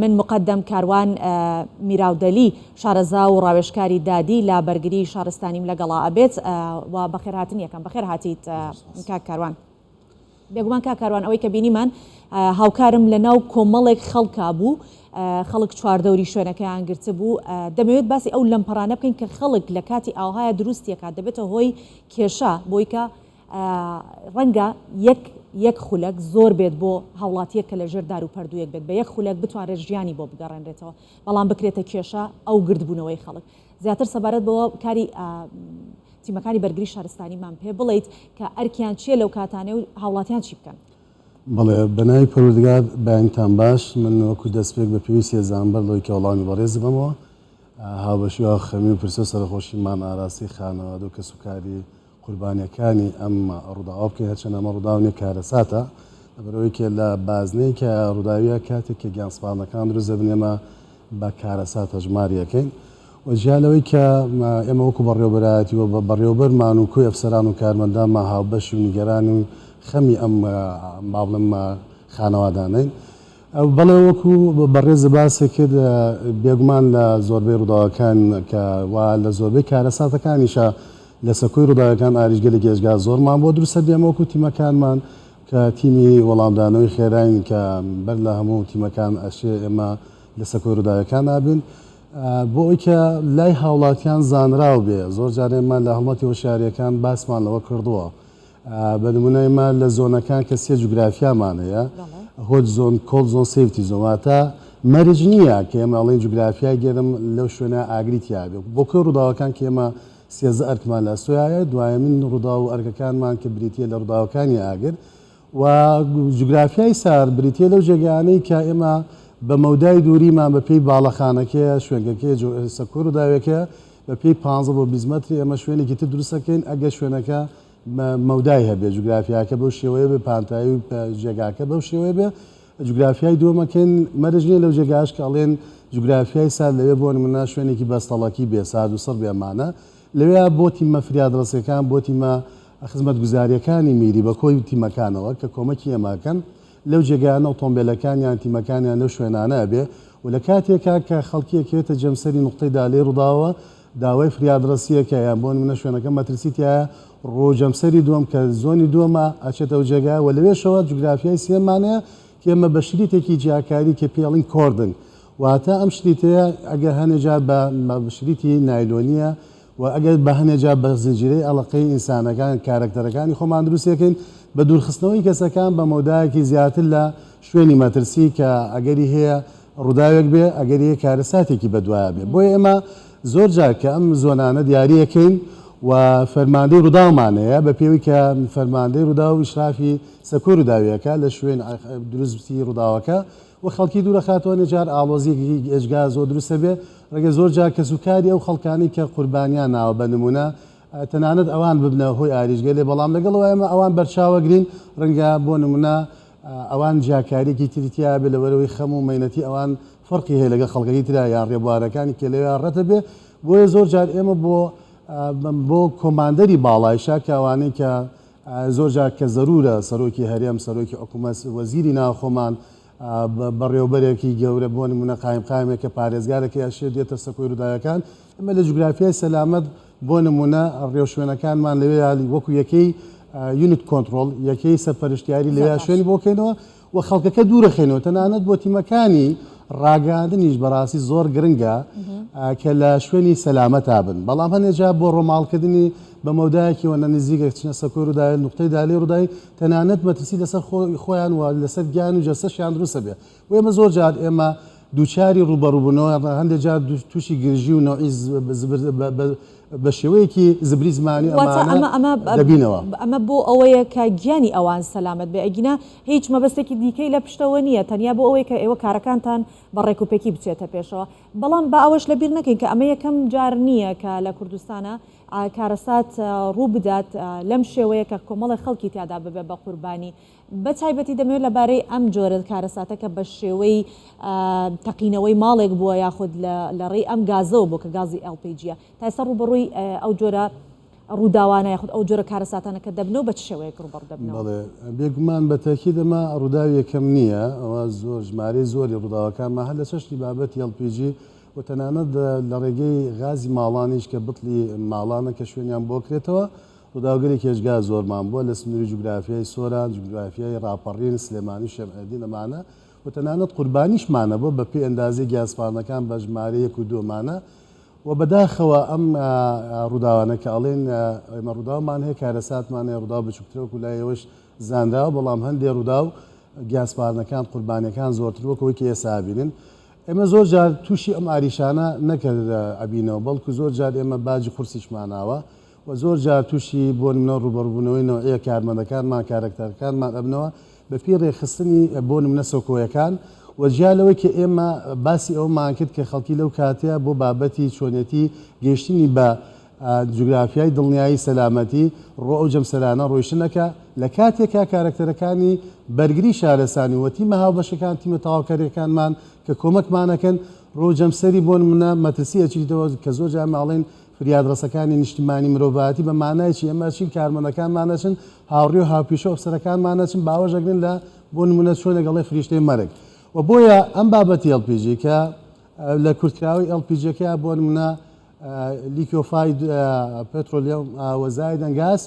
من موقەدەم کاروان میراودەلی شارەزا و ڕاوێژکاری دادی لە بەرگری شارستانیم لەگەڵا ئەبێت و بەخێرهاتنی ئەکەم. بەخێر هاتیت کاک کاروان. بێگومان کاک کاروان ئەوەی کە بینیمان هاوکارم لە ناو کۆمەڵێک خەڵکا بوو، خەڵک چواردەوری شوێنەکەیان گرتبوو. دەمەوێت باسی ئەو لەمپەڕانە بکەین کە خەڵک لە کاتی ئاوهایە دروستیەکات دەبێتە هۆی کێشە بۆی کە ڕەنگە یەک یەک خولەک زۆر بێت بۆ هاوڵاتییەک کە لە ژێر دار و پەردوویەک بێت بە یەک خولەک بتوانرێت ژیانی بۆ بگەڕێنرێتەوە بەڵام بکرێتە کێشە ئەو گردبوونەوەی خەڵک. زیاتر سەبارەت بەوە کاری تیمەکانی بەرگری شارستانیمان پێ بڵێیت کە ئەرکیان چییە لەو کاتانەی و هاوڵاتیان چی بکەن؟ بەڵێ بەناوی پەروەردگار بەیانتان باش من وەکو دەستپێک بە پێویستی ئەزانم بەر لەوەی کە وەڵامی بەڕێزت بەمەوە هاوبەشی و هاوخەمی و پرسە و سەرەخۆشیمان ئاراستەی خانەوادە و کەسوکاری قوربانیەکانی ئەم ڕووداوە بکەین، هەرچەند ئەمە ڕووداو نیە کارەساتە، لەبەرئەوەی کە لە بازنەی کە ڕووداویە کاتێک کە گیانسپاردنەکان دروست دەبن ئێمە بە کارەسات هەژماری ئەکەین و جیا لەوەی کە ئێمە وەکو بەڕێوەبەرایەتی و بەڕێوەبەرمان و کۆی ئەفسەران و کارمەندانمان هاوبەشی و نیگەرانی و خەمی ئەم با بڵێم خانەوادانەین. بەڵێ وەکو بەڕێزت باست کرد بێگومان لە زۆربەی ڕووداوەکان کە و لە زۆربەی کارەساتەکانیشا لە سەکۆی ڕووداوەکان ئاریشگەلێکی ئێجگار زۆرمان بۆ دروستە بێ ئێمە وەکو تیمەکانمان کە تیمی وەڵامدانەوەی خێراین کە بەر لە هەموو تیمەکان ئەشێ ئێمە لە سەکۆی ڕووداوەکان ئابین بۆ ئەوی کە لای هاوڵاتیان زانراو بێ زۆر جار ئێمە لە هەڵمەتی هۆشیاریەکان باسمان لەوە کردووە بە نمونە ئێمە لە زۆنەکان کە سێ جوگرافیامان هەیە hot zone، cold zone، safety zone واتە مەرج نییە کە ئێمە ئەڵێن جوگرافیای گەرم لەو شوێنە ئاگری تیابێ بۆ کۆی ڕووداوەکان کە ئێمە 13 ئەرکمان لە ئەستۆیایە دوایەمین ڕووداو و ئەرکەکانمان کە بریتییە لە ڕووداوەکانی ئاگر و جوگرافیای سارد بریتییە لەو جێگایانەی کە ئێمە بە مەودای دووریمان بە پێی باڵەخانەکەیە شوێنگەکەیە سەکۆی ڕووداوێکەیە بە پێی 15 بۆ 20 مەتری ئێمە شوێنێکی تر دروست ئەکەین ئەگەر شوێنەکە مەودای هەبێ جوگرافیاکە بەو شێوەیە بێ پانتایی و جێگاکە بەو شێوەیە بێ جوگرافیای دووەم ئەکەین مەرج نییە لەو جێگاش کە ئەڵێن جوگرافیای سارد لەوێ بۆ نمونە شوێنێکی بەستەڵەکی بێ سارد و سڕ بێ ئەمانە لەوێ بۆ تیمە فریادڕەسەکان بۆ تیمە خزمەتگوزارییەکانی میری بە کۆی تیمەکانەوە کە کۆمەکی ئێمە ئەکەن لەو جێگایانە ئۆتۆمبێلەکانیان تیمەکانیان لەو شوێنانە ئەبێ و لە کاتێکا کە خەڵکی ئەکەوێتە جەمسەری نوقتەی دالەی ڕووداوەوە داوای فریادڕەسییەکە یان بۆ نمونە شوێنەکە مەترسی تیایە ڕوو جەمسەری دووەم کە زۆنی دووەمە ئەچێتە ئەو جێگایە و لەوێشەوە جوگرافیای سێیەممان هەیە کە ئێمە بە شریتێکی جیاکاری کە پێی ئەڵێن cordon واتە ئەم شریتەیە ئەگەر هەنێ جار بە شریتی نایلۆنییە و ئەگەر بە هەنێ جار بە زنجیرەی ئەڵقەی ئینسانەکان کارەکتەرەکانی خۆمان دروستیەکەین بە دوورخستنەوەی کەسەکان بە مەودایەکی زیاتر لە شوێنی مەترسی کە ئەگەری هەیە ڕووداوێک بێ ئەگەری هەیە کارەساتێکی بەدوایا بێ بۆیە ئێمە زۆر جار کە ئەم زۆنانە دیاریەکەین و فەرماندەی ڕووداومان هەیە بە پێوی کە فەرماندەی ڕووداو ئیشرافی سەکۆی ڕووداویەکە لە شوێن دروستی ڕووداوەکە و خەڵکی دوورەخاتەوە هەنێ جار ئاڵۆزیەکی ئێجگار زۆر دروست ئەبێ ڕەنگە زۆر جار کەسوکاری ئەو خەڵکانەی کە قوربانیان ناوە بە نمونە تەنانەت ئەوان ببنە هۆی ئاریشگەلێ بەڵام لەگەڵ ئەوە ئێمە ئەوان بەرچاوەگرین ڕەنگە بۆ نمونە ئەوان جیاکاریەکی تری تیا بێ لەبەرئەوەی خەم و مەینەتی ئەوان فەرقی هەیە لەگەڵ خەڵکەکەی ترا یان ڕێبوارەکانی کە لەوێ ڕەتە بێ بۆیە زۆر جار ئێمە بۆ بۆ کۆماندەری باڵایشە کە ئەوانەی کە زۆر جار کە زەرورە سەرۆکی هەرێم، سەرۆکی حکومەت، وەزیری ناوخۆمان، بەڕێوەبەرێکی گەورە بۆ نمونە قایمقامێک کە پارێزگارێک ئەشێ دێتە سەکۆی ڕووداوەکان، ئێمە لە جوگرافیای سەلامەت بۆ نمونە ڕێوشوێنەکانمان لەوێ وەکو یەکەی unit control، یەکەی سەرپەرشتیاری لەوێ شوێنی بۆ کەینەوە و خەڵکەکە دوورەخەینەوە، تەنانەت بۆ تیمەکانی ڕاگەیاندنیش بەڕاستی زۆر گرنگە کە لە شوێنی سەلامەتا بن، بەڵام هەنێ جار بۆ ڕۆماڵکردنی بە مەودایەکی وەنە نزیکە چنە سەکۆی ڕووداوی نوقتەی دالەی ڕووداوی تەنانەت مەترسی لەسەر خۆیان و لەسەر گیان و جەستەشیان دروستە بێ بۆ ئێمە زۆر جار ئێمە دووچاری ڕووبەڕووبوونەوە هەندێک جار تووشی گرژی و نەوعی بە شێوەیەکی زبری زمانی واتە ئەمانە ئەمە ئەمە دەبینەوە. ئەمە بۆ ئەوەیە کە گیانی ئەوان سەلامەت بێ ئەگینا هیچ مەبەستێکی دیکەی لە پشتەوە نییە تەنیا بۆ ئەوەیە کە ئێوە کارەکانتان بە ڕێکوپێکی بچێتە پێشەوە بەڵام با ئەوەش لەبیر نەکەین کە ئەمە یەکەم جار نییە کە لە کوردستانا کارەسات ڕوو بدات لەم شێوەیە کە کۆمەڵێک خەڵکی تیادا ببێ بە قوربانی بە تایبەتی دەمەوێت لەبارەی ئەم جۆرە کارەساتە کە بە شێوەی تەقینەوەی ماڵێک بووە یاخود لە ڕێی ئەم گازەوە بووە کە گازی LPG یە تا ئێستا ڕووبەڕووی ئەو جۆرە ڕووداوانە یاخود ئەو جۆرە کارەساتانە کە دەبنەوە بە چ شێوەیەک ڕووبەڕوو دەبنەوە؟ بەڵێ بێگومان بە تەئکید ئەمە ڕووداوی یەکەم نییە، ئەوە زۆر ژمارەی زۆری ڕووداوەکانمان هەر لە چەشنی بابەتی LPG و تەنانەت لە ڕێگەی غازی ماڵانیش کە بتڵی ماڵانە کە شوێنیان بۆ کرێتەوە ڕووداوگەلێکی ئێجگار زۆرمان بووە لە سنووری جوگرافیای سۆران، جوگرافیای ڕاپەڕین، سلێمانی و شێخ ئەمانە و تەنانەت قوربانیشمان هەبووە بە پێی ئەندازەی گیانسپاردنەکان بە ژمارە یەک و دوو ئەمانە و بەداخەوە ئەم ڕووداوانە کە ئەڵێن ئێمە ڕووداومان هەیە کارەساتمان هەیە ڕووداو بچووکترە وەکو لای ئێوەش زانراوە بەڵام هەندێ ڕووداو گیانسپاردنەکان قوربانیەکان زۆرتر وەک ئەوەی کە ئێستا ئەبینن ئێمە زۆر جار تووشی ئەم ئاریشانە نەکرد ئەبینەوە بەڵکو زۆر جار ئێمە باجی قورسیشمان ناوە و زۆر جار تووشی بۆ نمونە ڕووبەڕووبوونەوەی نەوعیە کارمەندەکانمان کارەکتەرەکانمان ئەبنەوە بە پێی ڕێکخستنی بۆ نمونە سەکۆیەکان و جیا لەوەی کە ئێمە باسی ئەوەمان کرد کە خەڵکی لەو کاتەیە بۆ بابەتی چۆنیەتی گەیشتنی بە جوگرافیای دڵنیایی سەلامەتی ڕۆ ئەو جەمسەرانە ڕۆیشتن ئەکا لە کاتێکا کارەکتەرەکانی بەرگری شارستانی و تیمە هاوبەشەکان تیمە تەواوکەرەکانمان کە کۆمەکمان ئەکەن ڕۆ جەمسەری بۆ نمونە مەترسی ئەچیتەوە کە زۆر جار ئێمە ئەڵێین فریادڕەسەکانی نیشتیمانی مرۆڤایەتی بە مانای چی؟ ئێمە ئەچین کارمەندەکانمان ئەچن، هاوڕی و هاوپیشە و ئەفسەرەکانمان ئەچن باوەش ئەگرن لە بۆ نمونە چۆنێک ئەڵێ فریشتەی مەرگ و بۆیە ئەم بابەتی LPG کە لە کورتکراوەی LPG ەکەیە بۆ نمونە liquefied petroleum و زایدەن گاز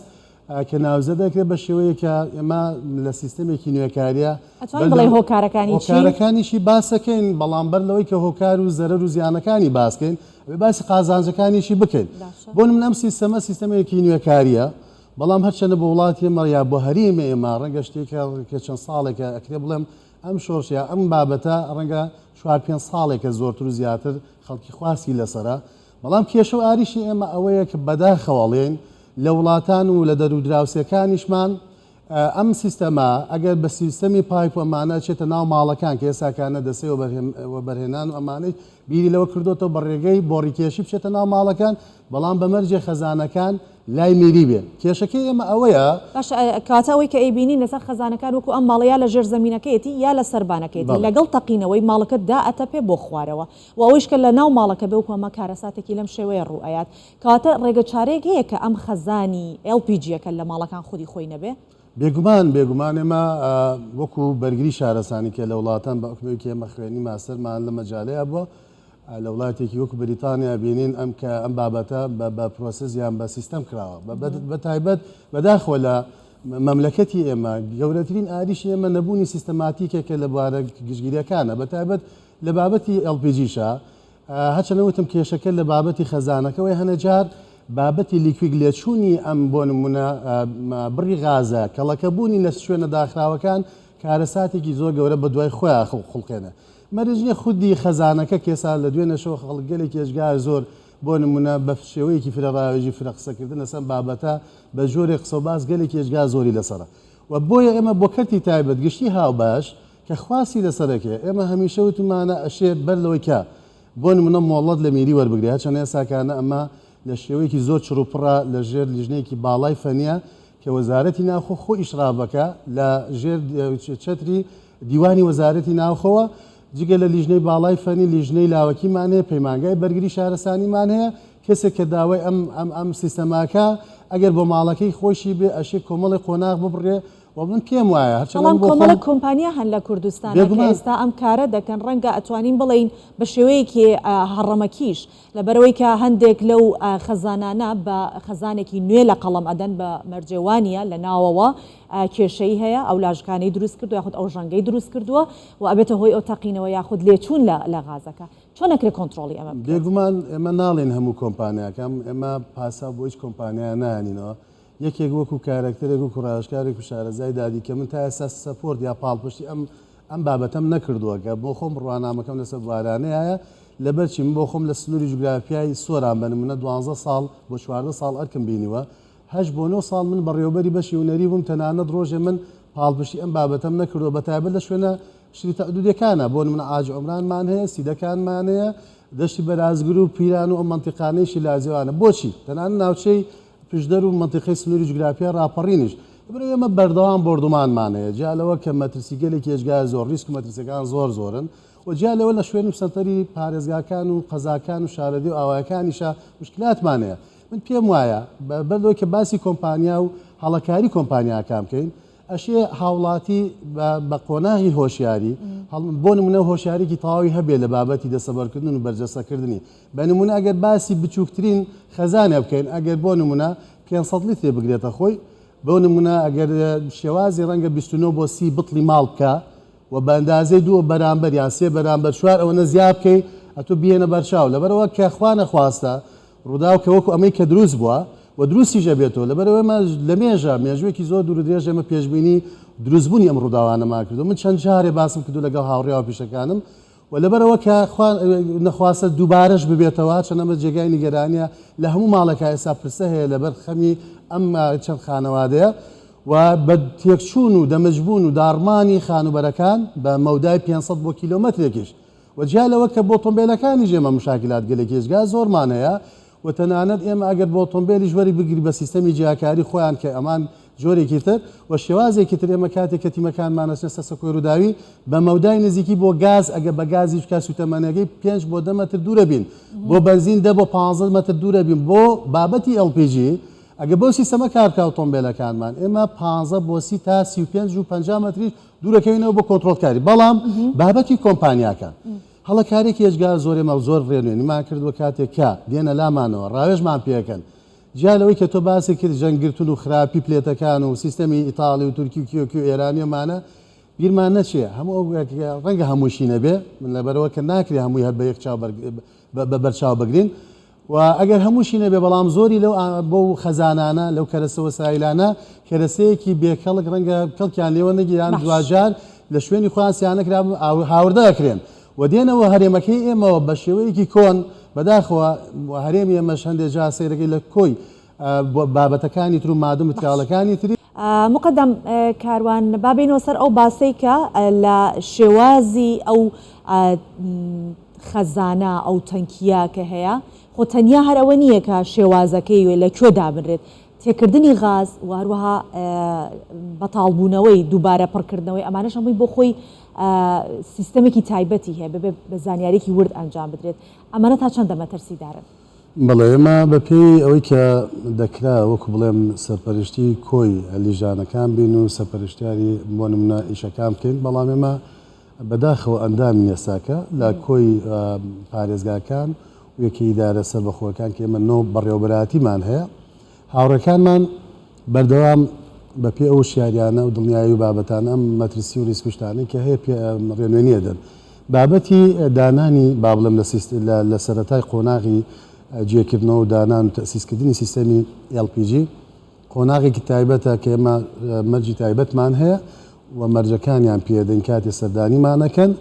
کە ناوزەد دەکرێت بە شێوەیەک کە ئێمە لە سیستەمێکی نوێکاریە ئەتوانین بڵێین هۆکارەکانی چین؟ هۆکارەکانیشی باسەکەین، بەڵام بەر لەوەی کە هۆکار و زەرەر و زیانەکانی باسکەین ئەبێ باسی قازانجەکانیشی بکەین. بۆ نمونە ئەم سیستەمە سیستەمێکی نوێکاریە، بەڵام هەرچەندە بۆ وڵاتی ئێمە یا بۆ هەرێمی ئێمە ڕەنگە شتێکە کە چەند ساڵێکە ئەکرێ بڵێم ئەم شۆڕش یا ئەم بابەتە ڕەنگە چوار پێنج ساڵێکە زۆرتر و زیاتر خەڵکی خواستی لەسەرە، بەڵام کێشە و ئاریشی ئێمە ئەوەیە کە بەداخەوە ئەڵێین لە وڵاتان و لە دەرودراوسێکانیشمان ئەم سیستەمە ئەگەر بە سیستەمی پایپ و ئەمانە ئەچێتە ناو ماڵەکان کە ئێستاکانە دەستەی وەبەرهێنان و ئەمانەی بیری لەوە کردۆتەوە بە ڕێگەی بۆڕیکێشی بچێتە ناو ماڵەکان بەڵام بە مەرجێ خەزانەکان لای میری بێ کێشەکەی ئێمە ئەوەیە. باشە کەواتە ئەوەی کە ئەیبینین لەسەر خەزانەکان وەکو ئەم ماڵە یا لە ژێر زەمینەکەیەتی یا لە سەربانەکەیەتی لەگەڵ تەقینەوەی ماڵەکە دائەتەپێ بۆ خوارەوە و ئەوەیش کە لە ناو ماڵەکە بێ وەکو ئەمە کارەساتێکی لەم شێوەیە ڕوو ئەیات کەواتە ڕێگە چارەیەک هەیە کە ئەم خەزانی LPG یەکە لە ماڵەکان خودی خۆی نەبێ؟ بێگومان بێگومان ئێمە وەکو بەرگری شارستانی کە لە وڵاتان بە حوکمی کە ئێمە خوێنی ماستەرمان لە مەجالەیا بووە لە وڵاتێکی وەکو بەریتانیا بینین ئەم کە ئەم بابەتە بە process یان بە سیستەم کراوە بە تایبەت بەداخەوە لە مەملەکەتی ئێمە گەورەترین ئاریشی ئێمە نەبوونی سیستەماتیکێکە لە بوارە گشتگیریەکانە بە تایبەت لە بابەتی LPG شا هەرچەندە وتم کێشەکە لە بابەتی خەزانەکەوەی هەنە جار بابەتی لیکویگ لێچوونی ئەم بۆ نمونە بڕی غازە کەڵەکەبوونی لە شوێنە داخراوەکان کارەساتێکی زۆر گەورە بە دوای خۆیان خوڵقێنە مەرج نیە خودی خەزانەکە کێسا لە دوێنێشەوە خەڵک گەلێکی ئێجگار زۆر بۆ نمونە بە شێوەیەکی فرە ڕاوێژی فرە قسەکردن لەسەر بابەتە بە جۆرێک قسە و باس گەلێکی ئێجگار زۆری لەسەرە و بۆیە ئێمە بۆ کەرتی تایبەت گشتی هاوبەش کە خواستی لەسەرەکەیە ئێمە هەمیشە وتومانە ئەشێ بەر لەوەی کە بۆ نمونە مۆڵەت لە میری وەربگرێ هەرچەندە ئێستاکانە ئەمە لە شێوەیەکی زۆر چڕوپڕە لە ژێر لیژنەیەکی باڵای فەنیە کە وەزارەتی ناوخۆ خۆی ئیشراف بکا لە ژێر چەتری دیوانی وەزارەتی ناوخۆوە جگە لە لیژنەی باڵای فەنی لیژنەی لاوەکیمان هەیە پەیمانگای بەرگری شارستانیمان هەیە کەسێک کە داوای ئەم ئەم ئەم سیستەماکە ئەگەر بۆ ماڵەکەی خۆشی بێ ئەشێ کۆمەڵی قۆناغ ببڕێ و من پێم وایە هەرچەندە بەڵام من بۆ خۆم کۆمەڵێک کۆمپانیا هەن لە کوردستانا کە بێگومان. ئێستا ئەم کارە دەکەن ڕەنگە ئەتوانین بڵێین بە شێوەیەکی هەڕەمەکیش لەبەرئەوەی کە هەندێک لەو خەزانانە بە خەزانێکی نوێ لە قەڵەم ئەدەن بە مەرجێ وانیە لە ناوەوە کێشەی هەیە ئەو لاژکانەی دروست کردوە یاخود ئەو ژەنگەی دروست کردوە و ئەبێتە هۆی ئەو تەقینەوە یاخود لێچوون لە غازەکە چۆن ئەکرێ کۆنتڕۆڵی ئەمە بکرێت؟ بێگومان ئێمە ناڵێین هەموو کۆمپانیاکان ئێمە پاساو بۆ هیچ کۆمپانیایە نایەنینەوە یەکێک وەکو کارەکتەرێک وەکو ڕاوێژکارێک و شارەزای دادی کە من تا ئێستا support یا پاڵپشتی ئەم ئەم بابەتەم نەکردووە کە بۆ خۆم بڕوانامەکەم لەسەر بوارانەیە لەبەر چی من بۆ خۆم لە سنووری جوگرافیای سۆران بە نمونە دوانزە ساڵ بۆ 14 ساڵ ئەرکم بینیوە هەشت بۆ نۆ ساڵ من بەڕێوەبەری بەشی هونەری بووم تەنانەت ڕۆژێ من پاڵپشتی ئەم بابەتەم نەکردووە بە تایبەت لە شوێنە شریتە حدودیەکانە بۆ نمونە عاج عومرانمان هەیە سیدەکانمان هەیە دەشتی بەرازگر و پیران و ئەم مەنتیقانەی شیلازیوانە بۆچی تەنانەت ناوچەی پشدەر و مەنتیقەی سنووری جوگرافیای ڕاپەڕینیش. لەبەرئەوەی ئێمە بەردەوام بۆردومانمان هەیە، جیا لەوە کە مەترسیگەلێکی ئێجگار زۆر، ڕیسک و مەترسیەکان زۆر زۆرن و جیا لەوە لە شوێن و سەنتەری پارێزگاکان و قەزاکان و شارەدێ و ئاوایەکانیشا موشکلاتمان هەیە. من پێم وایە بەر لەوەی کە باسی کۆمپانیا و هەڵەکاری کۆمپانیاکان بکەین، ئەشێ هاوڵاتی بە قۆناغی هۆشیاری، بۆ نمونە هۆشیاریکی تەواوی هەبێ لە بابەتی دەسەبەرکردن و بەرجەستەکردنی. بە نمونە ئەگەر باسی بچووکترین خەزانێ بکەین، ئەگەر بۆ نمونە 500 لیترێ بگرێتە خۆی، بۆ نمونە ئەگەر شێوازی ڕەنگە 29 بۆ 30 بتڵی ماڵ بکا و بە ئەندازەی دوو بەرامبەر یان سێ بەرامبەر چوار ئەوەنە زیاد بکەی، ئەتۆ بیهێنە بەرچاو. لەبەرئەوە کە خوا نەخواستە ڕووداو کە وەکو ئەمەی کە دروست بووە و دروستیش ئەبێتەوە، لەبەرئەوەی ئێمە لەمێژە مێژوویەکی زۆر دوور و درێژ ئێمە پێشبینی دروستبوونی ئەم ڕووداوانەمان کردووە، من چەند جارێ باسم کردووە لەگەڵ هاوڕێ هاوپیشەکانم و لەبەرئەوە کە خوا نەخواستە دووبارەش ببێتەوە، چەند ئەمە جێگای نیگەرانیە لە هەموو ماڵێکا ئێستا پرسە هەیە لەبەر خەمی ئەم چەند خانەوادەیە و بە تێکچوون و دەمجبوون و داڕمانی خانووبەرەکان بە مەودای 500 بۆ کیلۆمەترێکیش وە جیا لەوە کە بۆ ئۆتۆمبێلەکانیش ئێمە مشاکلات گەلێکی ئێجگار زۆرمان هەیە و تەنانەت ئێمە ئەگەر بۆ ئۆتۆمبێلیش وەری بگری بە سیستەمی جیاکاری خۆیان کە ئەمان جۆرێکی تر و شێوازێکی تر ئێمە کاتێک کە تیمەکانمان ئەچنە سەر سەکۆی ڕووداوی بە مەودای نزیکی بۆ گاز ئەگەر بە گازیش بکات سوتەمەنیەکەی پێنج بۆ دە مەتر دوورە بین بۆ بەنزین دە بۆ پانزە مەتر دوورە بین بۆ بابەتی LPG ئەگەر بەو سیستەمە کار بکات ئۆتۆمبێلەکانمان ئێمە پانزە بۆ سی تا 35 و 50 مەتریش دوورەکەوینەوە بۆ کۆنترۆڵکاری بەڵام بابەتی کۆمپانیاکان هەڵەکارێکی ئێجگار زۆر ئێمە زۆر ڕێنوێنیمان کردووە کاتێک کە دێنە لامانەوە ڕاوێژمان پێکەن جیا لەوەی کە تۆ باسی کرد جەنگگرتن و خراپی پلێتەکان و سیستەمی ئیتاڵی و تورکی و کیۆکی و ئێرانی و مانە بیرمان نەچێ هەموو ئەو ڕەنگە هەمووشی نەبێ من لەبەرەوە کە ناکرێ هەمووی هەر بە یەک چاو بە بەرچاو بگرین و ئەگەر هەمووشی نەبێ بەڵام زۆری لەو بەو خەزانانە لەو کەرەسە وەسایلانە کەرەسەیەکی بێ کەڵک ڕەنگە کەڵکیان لێوە نەگیران دواجار لە شوێنی خۆیان سیانە کرابن هاوردە ئەکرێن و دێنەوە هەرێمەکەی ئێمەوە بە شێوەیەکی کۆن بەداخەوە هەرێمی ئێمەش هەندێ جار سەیرەکەی لە کۆی بابەتەکانی تر و مادە متیاڵەکانی تری. موقەدەم کاروان با بێینەوە سەر ئەو باسەی کە لە شێوازی ئەو خەزانە، ئەو تەنکییە کە هەیە، خۆ تەنیا هەر ئەوە نییە کە شێوازەکەی لە کوێ دابنرێت، تێکردنی غاز و هەروەها بەتاڵبوونەوەی، دووبارە پڕکردنەوەی، ئەمانەش هەمووی بۆ خۆی سیستەمێکی تایبەتی هەیە، بەبێ بە زانیاریی ورد ئەنجام بدرێت. ئەمانە تا چەندە مەترسیدارن؟ بەڵێ، ئێمە بەپێی ئەوەی کە دەکرا وەکو بڵێم سەرپەرشتی کۆی لیژانەکان بین و سەرپەرشتیاری بۆ نمونە ئیشەکان بکەین، بەڵام ئێمە بەداخەوە ئەندامین ئێستاکە لە کۆی پارێزگاکان و یەکە ئیدارە سەربەخۆکان کە ئێمە نۆ بەڕێوەبەرایەتیمان هەیە، هاوڕێکانمان بەردەوام بە پێی ئەو وشیاریانە و دڵنیایی و بابەتانە ئەم مەترسی و ریسک و شتانەی کە هەیە پێ ڕێنوێنی ئەدەن. بابەتی دانانی با بڵێم لە سیست لە سەرەتای قۆناغی جێکردنەوە و دانان و تەسیسکردنی سیستەمی LPG قۆناغێکی تایبەتە کە ئێمە مەرجی تایبەتمان هەیە و مەرجەکانیان پێدەین کاتێ سەردانیمان ئەکەن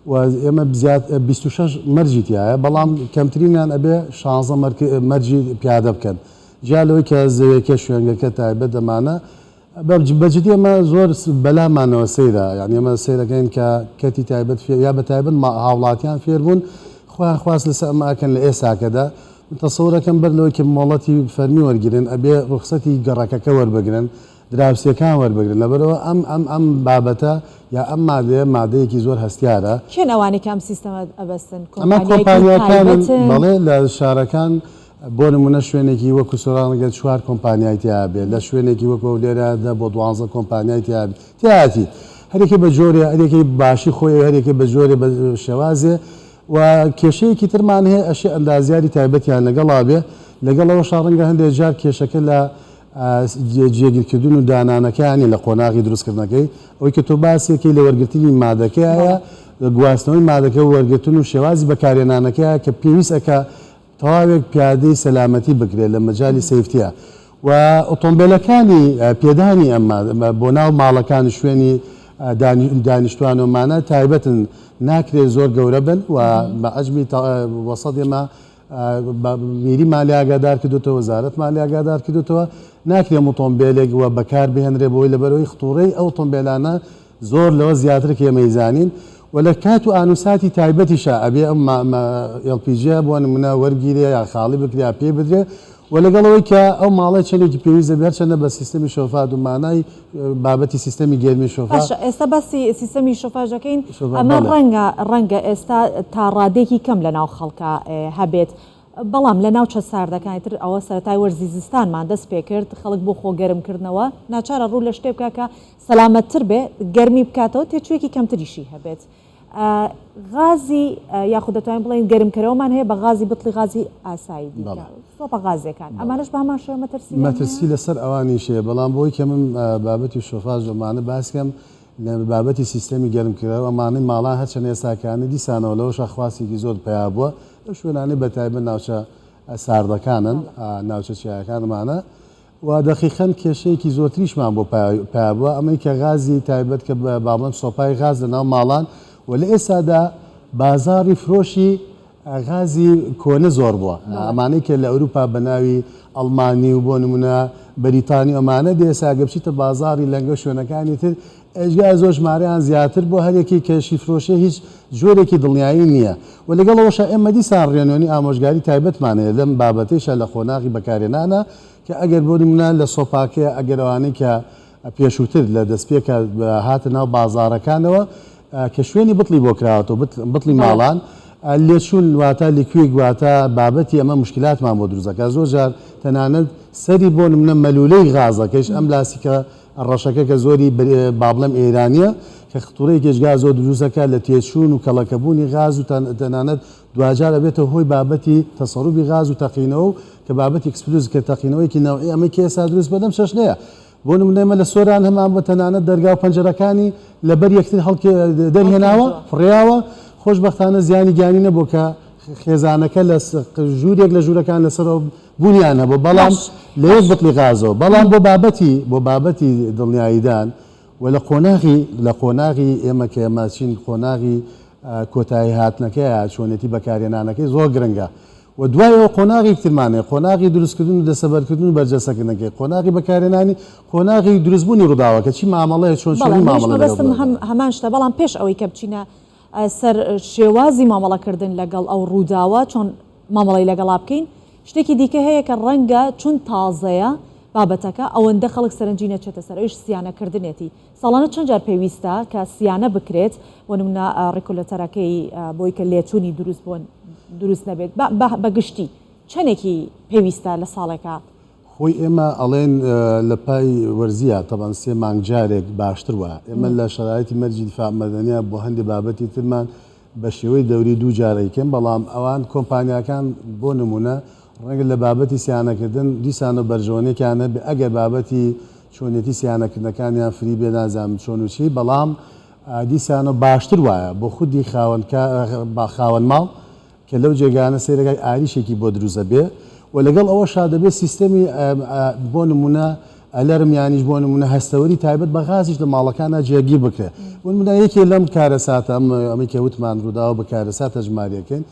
و ئێمە زیاد 26 مەرجی تایە بەڵام کەمترینیان ئەبێ 16 مەرجی پیادە بکەن جیا لەوەی کە زەویەکە شوێنگەکە تایبەت دەمانە بە جدی ئەمە زۆر بەلامانەوە سەیرە یانی ئەمە سەیرەکەین کە کەرتی تایبەت فێر یا بە تایبەت هاوڵاتیان فێر بوون خۆیان خواست لەسەر ئەمە ئەکەن لە ئێساکەدا من تەسەورەکەم بەر لەوەی کە مۆڵەتی فەرمی وەرگرن ئەبێ ڕوخسەتی گەڕەکەکە وەربگرن دراوسێکان وەربگرن لەبەرئەوە ئەم ئەم ئەم بابەتە یا ئەم مادەیە مادەیەکی زۆر هەستیارە. کێن ئەوانەی کە ئەم سیستەمە ئەبەستن؟ ئەمە کۆمپانیایەکی کۆمپانیاکانن تایبەتن؟ بەڵێ لە شارەکان بۆ نمونە شوێنێکی وەکو سۆران ڕەنگە چوار کۆمپانیای تیا بێت لە شوێنێکی وەکو هەولێرە دە بۆ دوانزە کۆمپانیای تیا تیایەتی هەرێکی بە جۆرێ هەرێکی باشی خۆی هەرێکی بە جۆرێ بە شێوازێ و کێشەیەکی ترمان هەیە ئەشێ ئەندازیاری تایبەتیان لەگەڵا بێ لەگەڵ ئەوەشا ڕەنگە هەندێک جار کێشەکە لە جێگیرکردن و دانانەکەیانی لە قۆناغی دروستکردنەکەی ئەوەی کە تۆ باسیەکەی لە وەرگرتنی مادەکەیە گواستنەوەی مادەکە و وەرگرتن و شێوازی بەکارهێنانەکەیە کە پێویست ئەکا تەواوێک پیادەی سەلامەتی بکرێت لە مەجالی safety ە و ئۆتۆمبێلەکانی پێدانی ئەم بۆ ناو ماڵەکان شوێنی دانیشتوان و مانە تایبەتن ناکرێت زۆر گەورە بن و بە عەجمی وەسەت ئێمە میریمان لێ ئاگادار کردوتەوە وەزارەتمان لێ ئاگادار کردوتەوە ناکرێ ئۆتۆمبێلێک و بەکار بهێنرێ بۆی لەبەرەوەی خطوڕەی ئەو ئۆتۆمبێلانە زۆر لەوە زیاترە کە ئێمە ئەیزانین و لە کات و ئانوساتی تایبەتیشا ئەبێ ئەم LPG بۆ نمونە وەرگیرێ یا خاڵی بکرێ یا پێ بدرێ و لەگەڵ ئەوەی کە ئەو ماڵە چەندێکی پێویست دەبێ هەرچەندە بە سیستەمی شۆفات و مانای بابەتی سیستەمی گەرمی شۆفا باشە ئێستا باسی سیستەمی شۆفاژ دەکەین شۆفا ئەمە بەڵێ. ڕەنگە ڕەنگە ئێستا تا ڕادەیەکی کەم لەناو خەڵکا هەبێت. بەڵام لە ناوچە ساردەکانی تر ئەوە سەرەتای وەرزی زستانمان دەست پێکرد خەڵک بۆ خۆ گەرم کردنەوە ناچارە ڕوو لە شتێ بکا کە سەلامەتتر بێ گەرمی بکاتەوە تێچوویەکی کەمتریشی هەبێت. غازی یاخود دەتوانین بڵێین گەرمکەرەوەمان هەیە بە غازی بتڵی غازی ئاسایی دیکە سۆپە غازیەکان ئەمانەش بە هەمان شێوە مەترسییان هەیە؟ مەترسی لەسەر ئەوانیش هەیە بەڵام بۆی کە من بابەتی شۆفاژ و ئەمانە باس کەم لە بابەتی سیستەمی گەرمکەرەوە ئەمانەی ماڵان هەرچەند ئێستاکانە دیسانەوە لەوەشا خواستێکی زۆر پەیا بووە لەو شوێنانەی بەتایبەت ناوچە ساردەکانن ناوچە چیایەکان ئەمانە و دەقیقەن کێشەیەکی زۆرتریشمان بۆ پەیا بووە، ئەمەی کە غازی تایبەت کە با بڵێم سۆپای غاز لە ناو ماڵان و لە ئێستادا بازاڕی فرۆشی غازی کۆنە زۆر بووە، ئەمانەی کە لە ئەوروپا بە ناوی ئەڵمانی و بۆ نمونە بەریتانی و ئەمانە دێ، ئێستا گەر بچیتە بازاڕی لەنگە و شوێنەکانی تر ئێجگار زۆر ژمارەیان زیاتر بووە، هەر یەکەی کە شیفرۆشێ هیچ جۆرێکی دڵنیایی نییە و لەگەڵ ئەوەشا ئێمە دیسان ڕێنوێنی ئامۆژگاری تایبەتمان هەیە لەم بابەتەیشا لە قۆناغی بەکارهێنانا کە ئەگەر بۆ نمونە لە سۆپاکەیە ئەگەر ئەوانەی کە پێشووتر لە دەستپێکا هاتە ناو بازاڕەکانەوە کە شوێنی بتڵی بۆ کراوەتەوە بتڵی ماڵان لێچوون واتە لیکویگ واتە بابەتی ئەمە موشکیلاتمان بۆ دروست دەکات زۆر جار تەنانەت سەری بۆ نمونە مەلوولەی غازەکەیش ئەم لاستیکە ڕەشەکە کە زۆری با بڵێم ئێرانیە کە ختوڕەیەکی ئێجگار زۆر دروست دەکات لە تێچوون و کەڵەکەبوونی غاز و تەنانەت دواجار ئەبێتە هۆی بابەتی تەسەروبی غاز و تەقینەوە و کە بابەتی explosive کە تەقینەوەیەکی نەوعی ئەمەی کە ئێستا دروست بووە لەم چەشنەیە بۆ نمونە ئێمە لە سۆران هەمان بووە تەنانەت دەرگا و پەنجەرەکانی لەبەر یەکتر هەڵکێ دەرهێناوە فڕیاوە خۆشبەختانە زیانی گیانی نەبووە کە خێزانەکە لە ژوورێک لە ژوورەکان لەسەرەوە بوونیان هەبوو بەڵام لە یەک بتڵی غازەوە بەڵام بۆ بابەتی بۆ بابەتی دڵنیاییدان و لە قۆناغی لە قۆناغی ئێمە کە ئێمە چین قۆناغی کۆتایی هاتنەکەیە چۆنێتی بەکارهێنانەکەی زۆر گرنگە و دوای ئەوە قۆناغێکی ترمان هەیە قۆناغی دروستکردن و دەسەبەرکردن و بەرجەستەکردنەکەی قۆناغی بەکارهێنانی قۆناغی دروستبوونی ڕووداوەکە چی مامەڵەیە چۆن چۆنی مامەڵە لەگەڵ هەمان شتە بەڵام پێش ئەوەی کە بچینە سەر شێوازی مامەڵەکردن لەگەڵ ئەو ڕووداوە چۆن مامەڵەی لەگەڵا بکەین، شتێکی دیکە هەیە کە ڕەنگە چون تازەیە بابەتەکە ئەوەندە خەڵک سەرنجی نەچێتە سەر ئەویش سیانەکردنێتی، ساڵانە چەند جار پێویستە کە سیانە بکرێت بۆ نمونە ڕیکولەتەرەکەی بۆی کە لێچوونی دروست بۆ دروست نەبێت بە گشتی چەندێکی پێویستە لە ساڵێکا؟ خۆی ئێمە ئەڵێن لە پای وەرزیە تەبعەن سێ مانگ جارێک باشتر وایە ئێمە لە شەرایتی مەرجی دیفاع مەدەنیە بۆ هەندێ بابەتی ترمان بە شێوەی دەوری دوو جار ئەیکەن بەڵام ئەوان کۆمپانیاکان بۆ نمونە ڕەنگە لە بابەتی سیانەکردن دیسانەوە بەرژەوەنیەکیان هەبێ ئەگەر بابەتی چۆنیەتی سیانەکردنەکانیان فری بێ نازانم چۆن و چی بەڵام دیسانەوە باشتر وایە بۆ خودی خاوەن خاوەن ماڵ کە لەو جێگایانە سەیرەکای ئاریشێکی بۆ دروست ئەبێ و لەگەڵ ئەوەشا دەبێ سیستەمی بۆ نمونە ئەلەرم یانیش بۆ نمونە هەستەوەری تایبەت بە غازیش لە ماڵەکانا جێگیر بکرێ بۆ نمونە یەکێ لەم کارەساتە ئەم ئەمەی کە وتمان ڕووداوە بە کارەسات هەژماریەکەین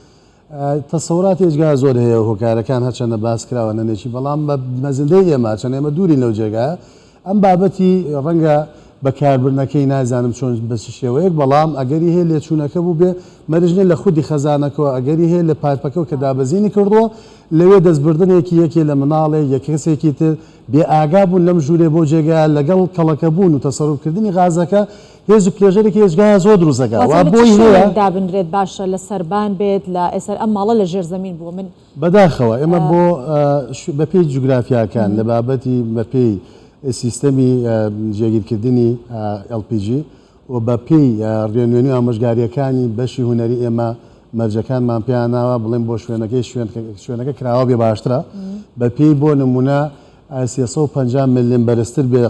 تەسەوراتی ئێجگار زۆر هەیە و هۆکارەکان هەرچەندە باس کراوە نەنێکی بەڵام بە مەزندەی ئێمە چەند ئێمە دوورین لەو جێگایە ئەم بابەتی ڕەنگە بەکاربردنەکەی نازانم چۆن بە چ شێوەیەک بەڵام ئەگەری هەیە لێچوونەکە بووبێ مەرج نیە لە خودی خەزانەکەوە ئەگەری هەیە لە پایپەکەوە کە دابەزینی کردووە لەوێ دەستبردنێکی یەکێ لە مناڵێک یە کەسێکی تر بێ ئاگا بوون لەم ژوورێ بۆ جێگایە لەگەڵ کەڵەکە بوون و تەسەروف کردنی غازەکە هێز و پلێژەرێکی ئێجگار زۆر دروست دەکات وا واتە لە چ بۆی هەیە. شوێنێک دابنرێت باشە لە سەربان بێت لە ئێسەر ئەم ماڵە لە ژێر زەمین بووە من بەداخەوە ئێمە بۆ بەپێی جوگرافیاکان لە بابەتی بەپێی سیستەمی جێگیرکردنی LPG و بەپێی ڕێنوێنی و ئامۆژگارییەکانی بەشی هونەری ئێمە مەرجەکانمان پێیان ناوە بڵێن بۆ شوێنەکەی شوێنەکە کراوە بێ باشترە بەپێی بۆ نمونە 350 ملم بەرزتر بێ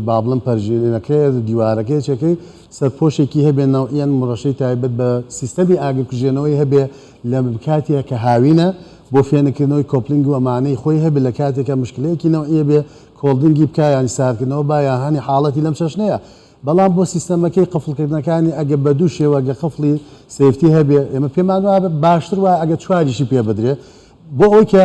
با بڵێم پەرژینەکەی دیوارەکەی چەکەی سەرپۆشێکی هەبێ نەوعیەن مڕەشەی تایبەت بە سیستەمی ئاگرکوژێنەوەی هەبێ لە کاتێ کە هاوینە بۆ فێنککردنەوەی coupling و ئەمانەی خۆی هەبێ لە کاتێکا مشکلەیەکی نەوعیە بێ colding ی بکا یانی ساردکردنەوە با یان هەنی حاڵەتی لەم چەشنەیە بەڵام بۆ سیستەمەکەی قفڵکردنەکانی ئەگە بە دوو شێوە گە قفڵی safety هەبێ ئێمە پێمان وابێ باشتر وایە ئەگە چواریشی پێ بدرێ بۆ ئەوەی کە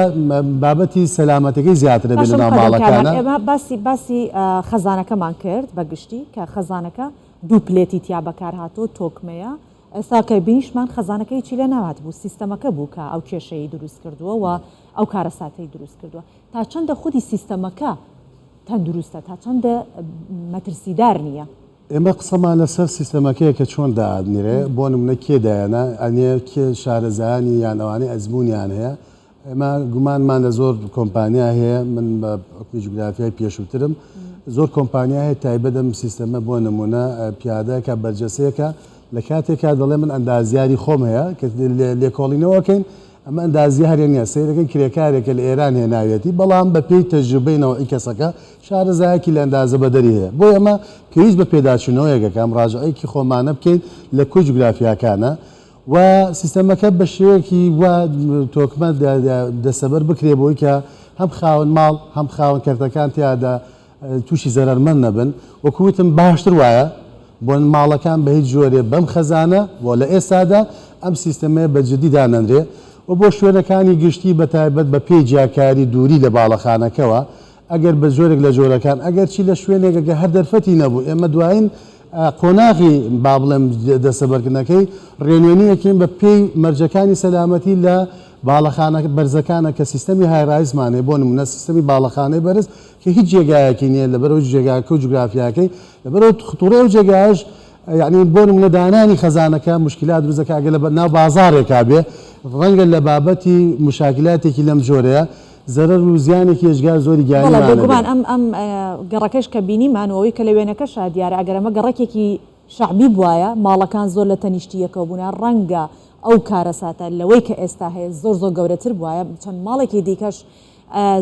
بابەتی سەلامەتەکەی زیاترە بێ باشە لە ناو مقەدەم کاروان ماڵەکانە. ئێمە باسی باسی خەزانەکەمان کرد بە گشتی کە خەزانەکە دوو plate ی تیا بەکار هاتووە تۆکمەیە ئێستا کە بینیشمان خەزانەکە هیچی لێ نەهاتبوو سیستەمەکە بوو کە ئەو کێشەیەی دروست کردووە و ئەو کارەساتەی دروست کردووە تا چەندە خودی سیستەمەکە تەندروستە تا چەندە مەترسیدار نییە؟ ئێمە قسەمان لەسەر سیستەمەکەیە کە چۆن دائەنرێ بۆ نمونە کێ دایەنا ئەنێ کێ شارەزایانی یان ئەوانەی ئەزموونیان هەیە. ئێمە گومانمان لە زۆر کۆمپانیا هەیە، من بە حوکمی جوگرافیای پێشووترم زۆر کۆمپانیا هەیە تایبەت ئەم سیستەمە بۆ نمونە پیادەکە بەرجەسەیەکە لە کاتێکا دەڵێ من ئەندازیاری خۆم هەیە کە لێکۆڵینەوەکەین ئەمە ئەندازیارێ نیە سەیرەکەن کرێکارێکە لە ئێران هێناویەتی بەڵام بە پێی تەجروبەی نەوعی کەسەکە شارەزایەکی لە ئەندازە بەدەری هەیە بۆیە ئەمە پێویست بە پێداچوونەوەیەکە کە مڕاجعەیەکی خۆمانە بکەین لە کۆی جوگرافیاکانە و سیستەمەکە بە شێوەیەکی وا تۆکمە دەستەبەر بکرێ بۆی کە هەم خاوەن ماڵ هەم خاوەن کەرتەکان تیادا تووشی زەرەرمەند نەبن وەکو وتم باشتر وایە بۆ ماڵەکان بە هیچ جۆرێ بەم خەزانە و لە ئێستادا ئەم سیستەمەیە بە جدی دانەنرێ و بۆ شوێنەکانی گشتی بە تایبەت بە پێی جیاکاری دووری لە باڵەخانەکەوە ئەگەر بە جۆرێک لە جۆرەکان ئەگەرچی لە شوێنێک ئەگەر هەر دەرفەتی نەبوو ئێمە دوایین قۆناغی با بڵێم دەستەبەرکردنەکەی ڕێنوێنیەکەین بە پێی مەرجەکانی سەلامەتی لە باڵەخانە بەرزەکانە کە سیستەمی high rise مان هەیە بۆ نمونە سیستەمی باڵەخانەی بەرز کە هیچ جێگایەکی نییە لەبەرەوە جێگاکە و جوگرافیاکەی لەبەرەوە خطوڕەی ئەو جێگایەش یعنی بۆ نمونە دانانی خەزانەکە مشکلات دروست دەکات ئەگەر لە ناو بازاڕێکا بێ ڕەنگە لە بابەتی مشاکلاتێکی لەم جۆرەیە زەرەر و زیانێکی ئێجگار زۆری بەڵێ گیانیمان هەبێ. بێگومان ئەم ئەم گەڕەکەش کە بینیمان و ئەوەی کە لە وێنەکەشا دیارە ئەگەر ئەمە گەڕەکێکی شەعبی بوایە ماڵەکان زۆر لە تەنیشتی یەکەوە بوونە ڕەنگە ئەو کارەساتە لەوەی کە ئێستا هەیە زۆر زۆر گەورەتر بوایە چەند ماڵێکی دیکەش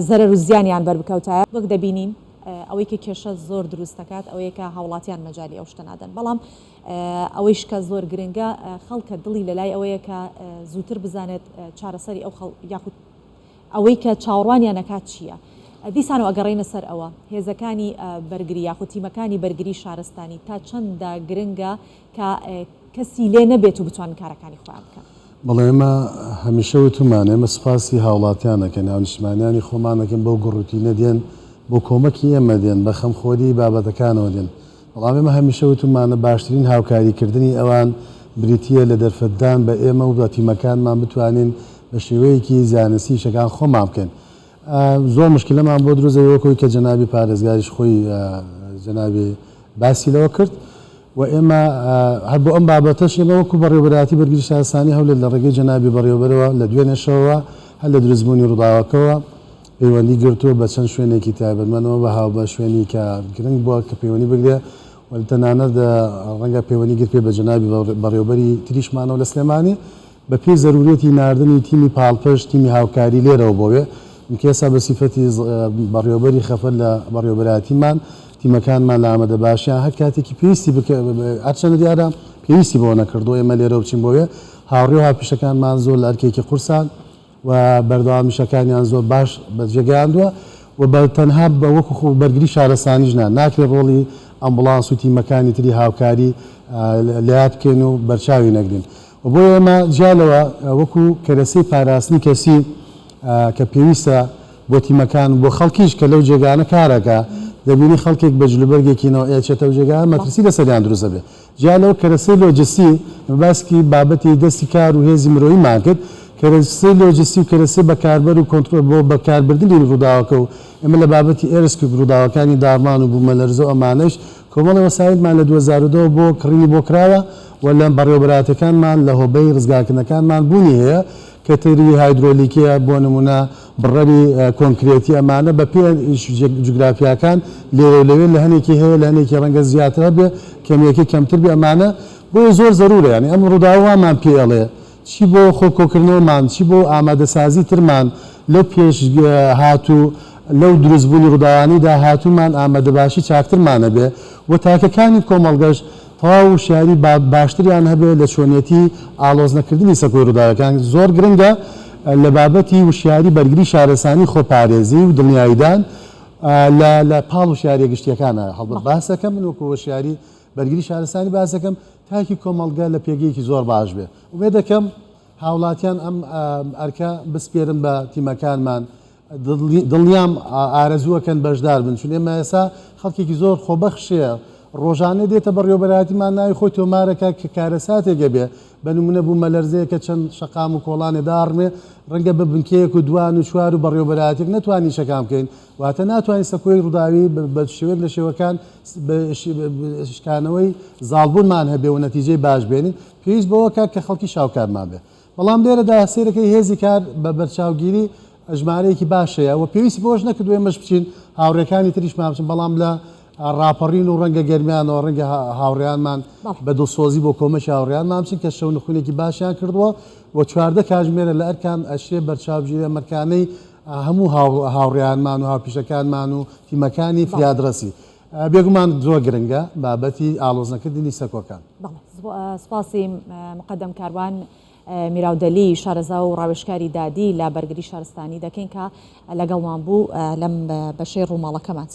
زەرەر و زیانیان بەر بکەوتایە. وەک دەبینین ئەوەی کە کێشە زۆر دروست دەکات ئەوەیە کە هاوڵاتیان مەجالی ئەو شتە نادەن بەڵام ئەوەیش کە زۆر گرنگە خەڵکە دڵی لەلای ئەوەیە کە زووتر بزانێت چارەسەری ئەو خەڵ یاخود ئەوەی کە چاوەڕوانیان ئەکات چییە؟ دیسانەوە ئەگەڕێینە سەر ئەوە، هێزەکانی بەرگری یاخود تیمەکانی بەرگری شارستانی تا چەندە گرنگە کە کەسی لێ نەبێت و بتوانن کارەکانی خۆیان بکەن؟ بەڵێ ئێمە هەمیشە وتومانە ئێمە سوپاسی هاوڵاتیان ئەکەین، هاونیشتمانیانی خۆمان ئەکەین بەو گوڕوتینە دێن بۆ کۆمەکی ئێمە دێن، بە خەمخۆری بابەتەکانەوە دێن، بەڵام ئێمە هەمیشە وتومانە باشترین هاوکاریکردنی ئەوان بریتییە لە دەرفەتدان بە ئێمە و بە تیمەکانمان بتوانین بە شێوەیەکی زانستی ئیشەکان خۆمان بکەین. زۆر مشکلەمان بۆ دروست دەبێت وەک ئەوەی کە جەنابی پارێزگاریش خۆی جەنابی باسی لەوە کرد و ئێمە هەر بۆ ئەم بابەتەش ئێمە وەکو بەڕێوەبەرایەتی بەرگری شارستانی هەولێر لە ڕێگەی جەنابی بەڕێوەبەرەوە لە دوێنێ شەوەوە هەر لە دروستبوونی ڕووداوەکەوە پەیوەندی گرتووە بە چەند شوێنێکی تایبەتمەندەوە بە هاوبە شوێنی کە گرنگ بووە کە پەیوەندی بگرێ و تەنانەت ڕەنگە پەیوەندی گرت بە جەنابی بەڕێوەبەری تریشمانەوە لە سلێمانی بە پێی زەرورەتی ناردنی تیمی پاڵپشت تیمی هاوکاری لێرەوە بۆ وێ من کە ئێستا بە سیفەتی بەڕێوەبەری خەفەر لە بەڕێوەبەرایەتیمان تیمەکانمان لە ئامادەباشیان هەر کاتێکی پێویستی بکە هەرچەندە دیارە پێویستی بەوە نەکردووە ئێمە لێرەوە بچین بۆ وێ هاوڕێ و هاوپیشەکانمان زۆر لە ئەرکێکی قورسان و بەردەوام ئیشەکانیان زۆر باش بەجێ گەیاندووە و بە تەنها بە وەکو خۆ بەرگری شارستانیش نا ناکرێت ڕۆڵی ئەمبوڵانس و تیمەکانی تری هاوکاری لەیاد بکەین و بەرچاوی نەگرین و بۆیە ئێمە جیا لەوە وەکو کەرەسەی پاراستنی کەسی کە پێویستە بۆ تیمەکان و بۆ خەڵکیش کە لەو جێگانە کارەکە دەبینی خەڵکێک بە جلوبەرگێکی نەوعی ئەچێتە ئەو جێگایە مەترسی لەسەریان دروست دەبێت جیا لەوە کەرەسەی لۆجستی، ئێمە باسکی بابەتی دەستی کار و هێزی مرۆییمان کرد، کەرەسەی لۆجستی و کەرەسەی بەکاربەر و کۆنترۆڵ بۆ بەکاربردنی ڕووداوەکە و ئێمە لە بابەتی earthquake ڕووداوەکانی داڕمان و بوومەلەرزە و ئەمانەیش کۆمەڵێ وەسایتمان لە 2010 وە بۆ کڕینی بۆ کراوە و لە بەڕێوەبەرایەتیەکانمان لە هۆبەی ڕزگارکردنەکانمان بوونی هەیە کەتری هایدرۆلیکیە بۆ نموونە بڕەری کۆنکرێتی ئەمانە بە پێ جوگرافیاکان لێرە و لەوێ لە هەنێکی هەیە لە هەنێکی ڕەنگە زیاتر هەبێ کەمیەکەی کەمتر بێ ئەمانە بۆیە زۆر زەرورە یانی ئەم ڕووداوە وامان پێ ئەڵێ چی بۆ خۆ کۆکردنەوەمان چی بۆ ئامادەسازی ترمان لەو پێش هات و لەو دروستبوونی ڕووداوانەی داهاتوومان ئامادەباشی چاکترمان هەبێ و تاکەکانی کۆمەڵگەش تەواو وشیاری باشتریان هەبێت لە چۆنیەتی ئاڵۆز نەکردنی سەکۆی ڕووداوەکان زۆر گرنگە لە بابەتی وشیاری بەرگری شارستانی خۆپارێزی و دڵنیاییدان لە لە پاڵ وشیاریە گشتیەکانە هەڵبەت باسەکەم من وەکو وشیاری بەرگری شارستانی باسەکەم تاکی کۆمەڵگە لە پێگەیەکی زۆر باش بێ ئومێد دەکەم هاوڵاتیان ئەم ئەرکە بسپێرن بە تیمەکانمان دڵنیام ئارەزووەکەن بەشدار بن چون ئێمە ئێستا خەڵکێکی زۆر خۆبەخشەیە ڕۆژانە دێتە بەڕێوەبەرایەتیمان ناوی خۆی تۆمارەکە کە کارەساتێک ئەبێ بە نمونە بوومەلەرزەیەکە چەند شەقام و کۆڵانێ داڕمێ ڕەنگە بە بنکەیەک و دوان و چوار و بەڕێوەبەرایەتێک نەتوانین ئیشەکان بکەین واتە ناتوانین سەکۆی ڕووداوی بە شێوەیەک لە شێوەکان شکانەوەی زاڵبوونمان هەبێ و نەتیجەی باش بێنین پێویست بەوە کە کە خەڵکی شاوکارمان بێ. بەڵام لێرەدا سەیرەکەی هێزی کار بە بەرچاوگیری ژمارەیەکی باش هەیە و پێویستی بەوەش نەکردووە ئێمەش بچین، هاوڕێکانی تریشمان بچن، بەڵام لە ڕاپەڕین و ڕەنگە گەرمیانەوە ڕەنگە هاوڕێیانمان بە دڵسۆزی بۆ کۆمەکی هاوڕێیانمان بچن کە شەونخونێکی باشیان کردووە و 14 کاژمێرە لە ئەرکان ئەشێ بەرچاوگیرە مەرکانەی هەموو هاوڕێیانمان و هاوپیشەکانمان و تیمەکانی فریادڕەسی. بێگومان زۆر گرنگە بابەتی ئاڵۆزنەکردنی سەکۆکان. بەڵێ سوپاسی مقەدەم کاروان میراودەلی شارەزا و ڕاوێژکاری دادی لە بەرگری شارستانی دەکەین کە لەگەڵمان بوو لەم بەشەی ڕووماڵەکەمان.